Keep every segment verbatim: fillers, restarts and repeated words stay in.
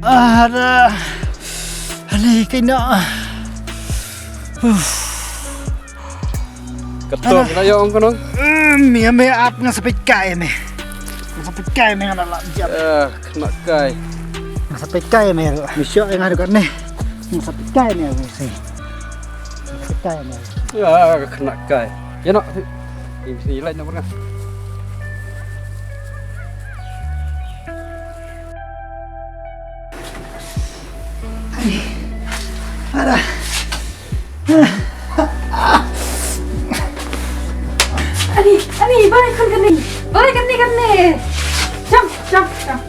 Ah, da. Ani kena. Uf. Katong na yong kono. Hmm, ya me ap nga sa peit kai me. Nga sa peit kai me nga na lap jam. Eh, kena kai. Nga sa peit kai me. Misyo yang ada kat ni. Nga sa peit kai me si. Nga sa peit kai me. Ya, kena kai. Ya nak. Ini sini lain nak pernah. Ada. Ani, ani, balei khun kane? Balei kane kane? Jump, jump, jump.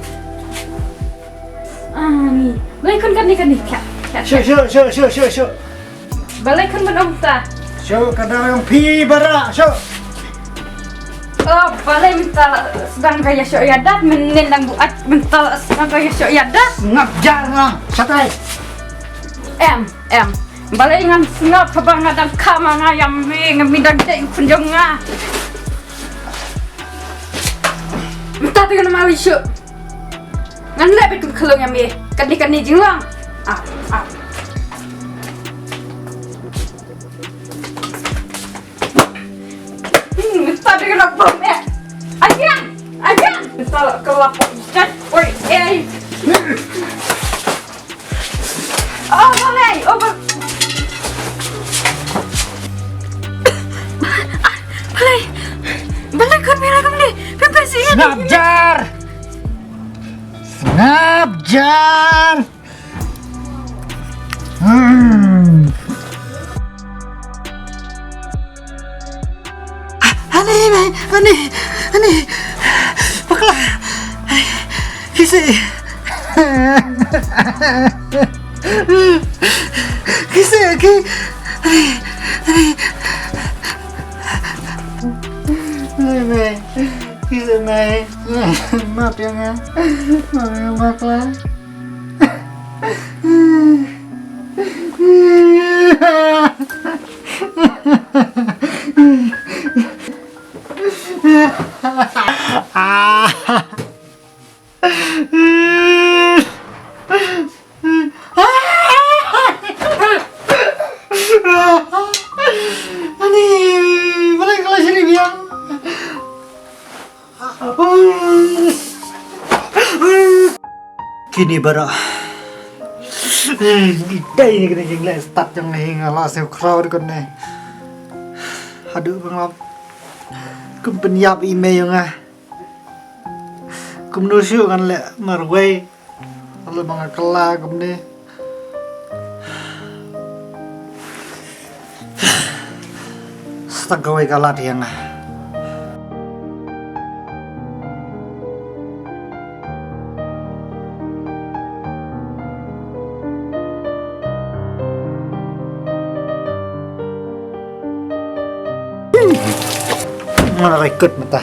Ani, balei khun kane kane? Kya, kya, shu, shu, shu, shu, shu, shu. Balei khun ban ong ta? Shu, ka dang ong phi bara, shu. Oh, balei mynta sdang ka ïashoh ïadat, mynnin dang buaid mynta sdang ka ïashoh ïadat. Ngap jar nga, shatai. Em, em. Balei ngan sngap haba nga dang kham nga ïa me, nga mi dang dei u khun jong nga. Mynta te ngan mali shuh. Ngan leh bad ka khlong ïa me. Katni katni jinglong. Ah, ah. Hmm, mynta te ngan bom eh. Ayan, ayan. Mynta la kelap. Oi, eh. Oh, balei? Oh, ba-, balei? Balei khun me la kumne? Phi phi sih. Sngap jar. Sngap jar. Hmm. Ani, mai, ani, ani. Bakla. Kise. Kise, ki. Ani, ani. Mai, mai. Kise, mai. Maaf ya, nga. Maaf ya, bakla. Ani, balei ka la shiri biang? Kine baroh. Dei ne kine jingleh stad jong nga hi, nga la siew khraw dei kane. Haduh ba nga la kum pynïap i mei jong nga. Kumno shuh ngan leh marwei. Lada ba nga kylla kumne. Sa tang kawei ka lad ïa nga. Nga la rai kut mynta.